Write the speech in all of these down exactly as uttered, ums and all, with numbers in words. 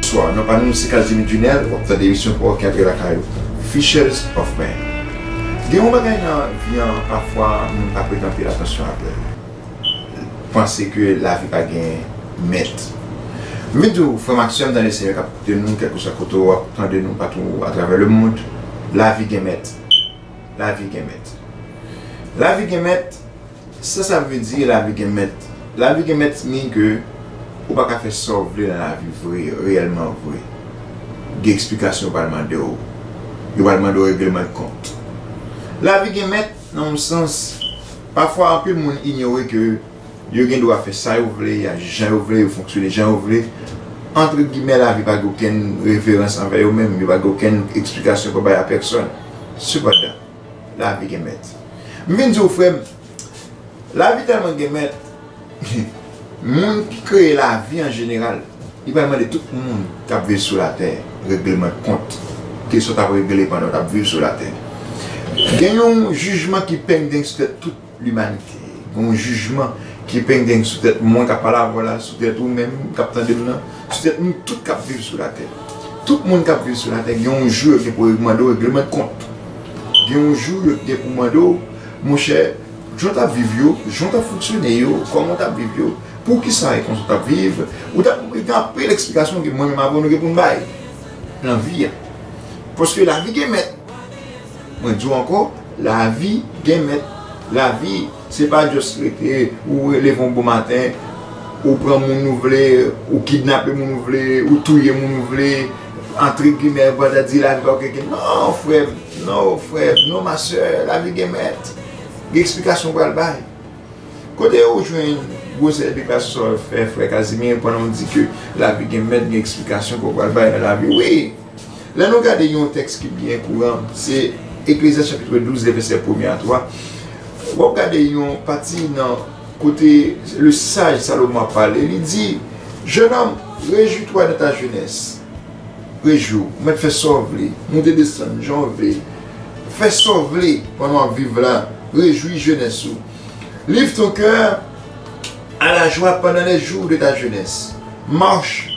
Bonswa, non pa nou se Casimir Junel, w ap tande emisyon pa w ki antre lakay ou, Fishers of Men. Gen yon bagay nan vi an, pafwa moun pa prete anpil atansyon avè l. Panse ke lavi pa gen mèt. M vin di w, frè m ak sè m nan Lesenyè k ap koute nou, kèlkeswa kote w ap tande nou patou atravè lemonn, lavi gen mèt. Lavi gen mèt. Lavi gen mèt, sa sa vle di lavi gen mèt? Lavi gen mèt mean ke ou pa ka fè sa w vle nan lavi vre, reyèlman vre. Gen eksplikasyon yo pral mande w. Yo pral mande w regleman de kont. Lavi gen mèt nan yon sans, pafwa anpil moun inyore ke yo gen dwa fè sa yo vle, aji jan yo vle, yo fonksyone jan yo vle. Antre gimè, lavi pa gen okenn reverans anvè yo menm, yo pa gen okenn eksplikasyon pou bay a pèsòn. Sepandan, lavi gen mèt. M vin di w, frè m, lavi tèlman gen mèt, moun ki kreye lavi an jeneral, li pral mande tout moun k ap viv sou latè regleman de kont, ke sa w t ap regle pandan w t ap viv sou latè. Gen yon jijman ki pending sou tèt tout limanite. Gen yon jijman ki pending sou tèt mwen k ap pale avè w la, sou tèt ou menm k ap tande m nan, sou tèt nou tout k ap viv sou latè. Tout moun k ap viv sou latè, gen yon jou yo gen pou mande w regleman de kont. Gen yon jou yo gen pou mande w, monchè, jan w t ap viv yo, jan w t ap fonksyone yo, kòman w t ap viv yo, poukisa e konsa w t ap viv, ou t ap gen anpil eksplikasyon ke mwen menm avè w nou gen pou n bay nan vi a. Paske lavi gen mèt. Mwen di w ankò, lavi gen mèt. Lavi, se pa just rete, ou leve yon bon maten, ou pran moun ou vle, ou kidnape moun ou vle, ou touye moun ou vle, antre gimè, pandan di lavi pa gen. Non, frè m, non, frè m, non, ma sè, lavi gen mèt. Gen eksplikasyon w pral bay. Kote ou jwenn gwosè deklarasyon sa w fè, frè Casimir, pandan w di ke lavi gen mèt, gen eksplikasyon ke w pral bay nan lavi? Wi! Lè nou gade yon tèks ki byen kouran, se Eklezyas chapit douz, vèsè premye a twa. W ap gade yon pati nan kote le saj Salomon ap pale, li di, Jeune homme, réjouis-toi de ta jeunesse. Rejwi w, mèt fè sa w vle, moute desann, jan w vle. Fè sa w vle pandan w ap viv la, rejwi jenès ou. Livre ton cœur à la joie pendant les jours de ta jeunesse. Marche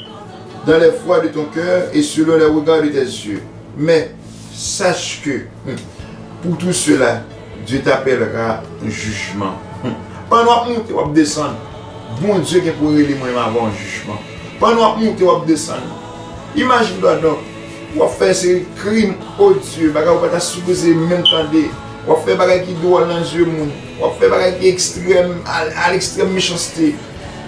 dans les voies de ton cœur et selon les regards de tes yeux. Mais sache que, hmm, pour tout cela, Dieu t'appellera au jugement. Hmm. Pandan w ap moute, w ap desann, Bondye gen pou rele mwen avè yon jijman. Pandan w ap moute, w ap desann. Imajine toi donc, w ap fè seri krim odye, bagay ou pa ta sipoze menm tande. W ap fè bagay ki dwòl nan zye moun. W ap fè bagay ki ekstrèm, a, a lekstrèm mechanste.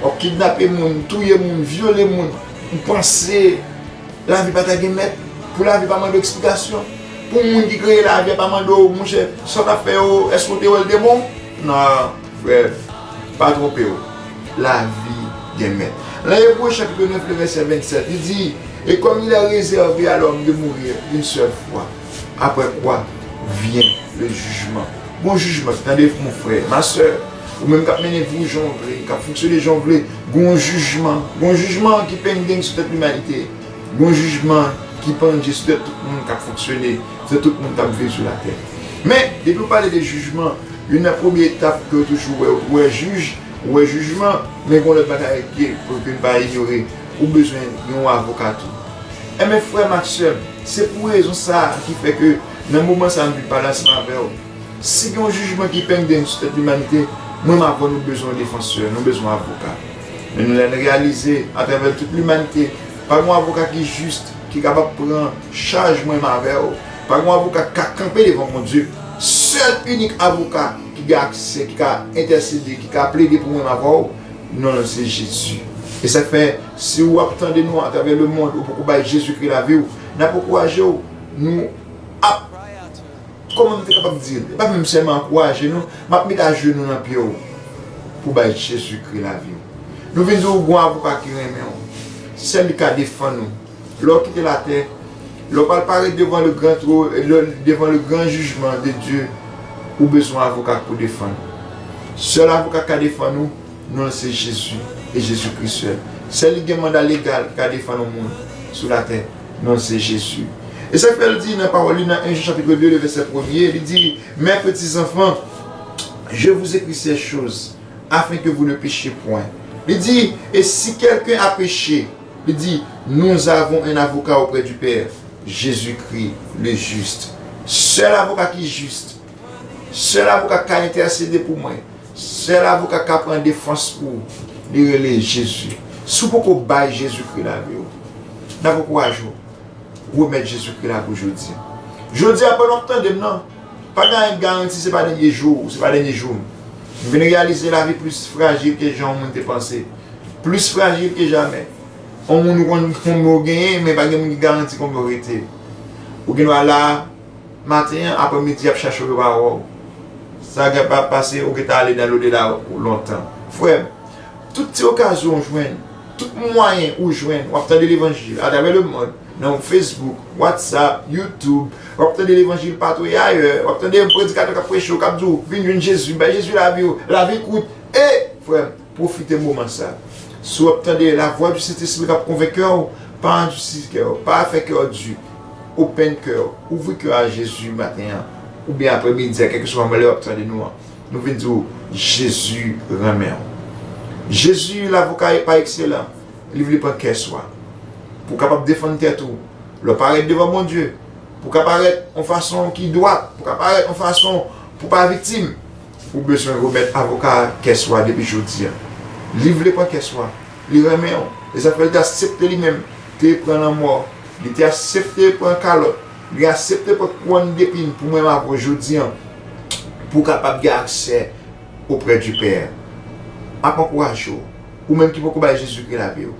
W ap kidnape moun, touye moun, vyole moun. Ou panse lavi pa ta gen mèt? Pou lavi pa mande w eksplikasyon? Pou moun ki kreye lavi a pa mande w, monchè, sa w t ap fè yo, èske w te wè l te bon? Non, frè, pa twonpe w. Lavi gen mèt. Nan Ebre chapit nèf, le vèsè vennsèt, li di, Et comme il est réservé à l'homme de mourir une seule fois, après quoi vient le jugement. Gon jijman, tande, mon frè, ma sè, ou menm k ap mennen vi w jan w vle, k ap fonksyone jan w vle, gon jijman, gon jijman ki pending sou tèt limanite, gon jijman ki pandye sou tèt tout moun k ap fonksyone, sou tèt tout moun k ap viv sou latè. Men, depi w pale de jijman, youn nan premye etap ke w toujou wè, ou wè jij, ou wè jijman, men gon lòt bagay ke, ke n pa inyore, ou bezwen yon avoka tou. Enben, frè m ak sè m, se pou rezon sa a ki fè ke nan moman sa a m vin pale ansanm avè w, si gen yon jijman ki pending sou tèt limanite, mwen m avè w, nou bezwen yon defansè, nou bezwen yon avoka. Men nou, lè n reyalize, atravè tout limanite, pa gen yon avoka ki jis, ki kapab pran chaj mwen m avè w. Pa gen yon avoka k ka kanpe devan Bondye. Sèl inik avoka ki gen aksè, ki ka entèsede, ki ka plede pou mwen m avè w, non l se Jezi. E sa k fè, si w ap tande nou atravè lemonn, ou poko bay Jezikri lavi w, n ap ankouraje w, nou ap Kòman m te kapab di l? E pa menm sèlman ankouraje nou, m ap met ajenou nan pye w pou w bay Jezikri lavi w. Nou vin di w gon avoka ki renmen w. Sèl li ka defann ou. Lè w kite latè, lè w pral parèt devan le gran tro-, le, devan le gran jijman de Dye, ou bezwen avoka pou defann ou. Sèl avoka k ka defann ou, non l se Jezi e Jezikri sèl. Sèl li gen manda legal ki ka defann yon moun sou latè, non l se Jezi. E sa k fè l di nan pawòl li nan en Jan chapit de, le vèsè premye, li di, Mes petits enfants, je vous écris ces choses afin que vous ne péchiez point. Li di, et si quelqu'un a péché, Li di, nous avons un avocat auprès du Père, Jésus-Christ le juste. Sèl avoka ki jis. Sèl avoka k ka entèsede pou mwen. Sèl avoka k ka pran defans pou ou. Li rele Jezi. Si w poko bay Jezikri lavi w, n ap ankouraje w. Remèt Jezikri lavi w jodi a. Jodi a, pandan w ap tande m nan, pa gen anyen k garanti se pa dènye jou ou, se pa dènye jou m. M vin reyalize lavi plis frajil ke jan yon moun te panse. Plis frajil ke jamè. Yon moun ou konn konbyen w genyen, men pa gen moun ki garanti konbyen w rete. Ou gen dwa la, maten an, aprè midi ap chache w, yo pa wè w. Sa gen pa pase, ou gentan ale nan lodela lontan. Frè m, tout ti okazyon ou jwenn, tout mwayen ou jwenn, w ap tande levanjil atravè lemonn, nan Facebook, WhatsApp, YouTube, w ap tande levanjil patou e ayè, w ap tande yon predikatè k ap preche w, k ap di w, vin jwenn Jezi, bay Jezi lavi w, lavi kout, e, frè m, pwofite moman sa. Si w ap tande lavwa di Sentespri k ap konvenk kè w, pa andisi kè w, pa fè kè w di. Open kè w, ouvri kè w a Jezi maten an, oubyen aprè midi a, kèlkeswa lè w ap tande nou an. Nou vin di w, Jezi renmen w. Jezi, lavoka pa ekselan, li vle pran kè swa. Pou w kapab defann tèt ou, lè w parèt devan Bondye, pou w ka parèt yon fason ki dwat, pou w ka parèt yon fason pou w pa viktim, ou bezwen remèt avoka a kè swa depi jodi a. Li vle pran kè swa. Li renmen w. E sa fè li te aksepte li menm te pran lanmò. Li te aksepte pran kalòt. Li aksepte pran kouwòn depin pou mwen m avè w jodi a. Pou w kapab gen aksè oprè di Pè. M ap ankouraje w. Ou menm ki poko bay Jezikri lavi w.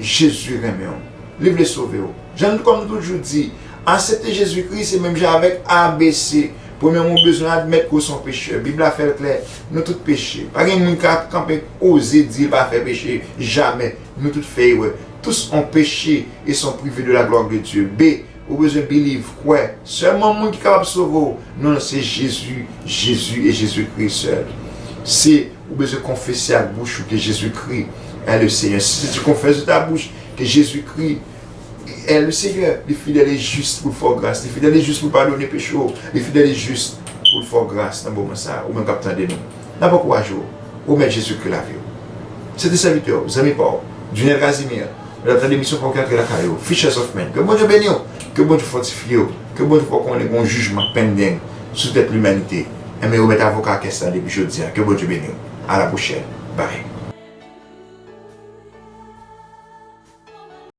Jezi renmen w. Li vle sove w. Jan nou, kòm nou toujou di, aksepte Jezikri se menm jan avèk A B C. Premyèman, ou bezwen admèt ke w se yon pechè. Bib la fè l klè, nou tout peche. Pa gen moun k ap kanpe oze di l pa fè peche. Jamè. Nou tout fè erè. Tous ont péché et sont privés de la gloire de Dieu. B, ou bezwen believe, kwè. Sèlman moun ki kapab sove w, non, se Jezi, Jezi e Jezikri sèl. Se Ou bezwen konfese ak bouch ou ke Jezikri est le Seigneur. Si tu confesses de ta bouche que Jésus-Christ est le Seigneur, li fidèl e jis pou l fè w gras, li fidèl e jis pou l padone peche w, li fidèl e jis pou l fè w gras nan moman sa a, ou menm k ap tande nou. N ap ankouraje w, remèt Jezikri lavi w. Se te sèvitè w, zanmi pa w, Junel Casimir. Lè w ap tande emisyon pa w ki antre lakay ou, Fishers of Men. Ke Bondye beni w, ke Bondye fòtifye w, ke Bondye fè w konnen gen yon jijman pending sou tèt limanite. Enben, remèt avoka a kè sa depi jodi a. Ke Bondye beni w. A la pwochèn. Bye.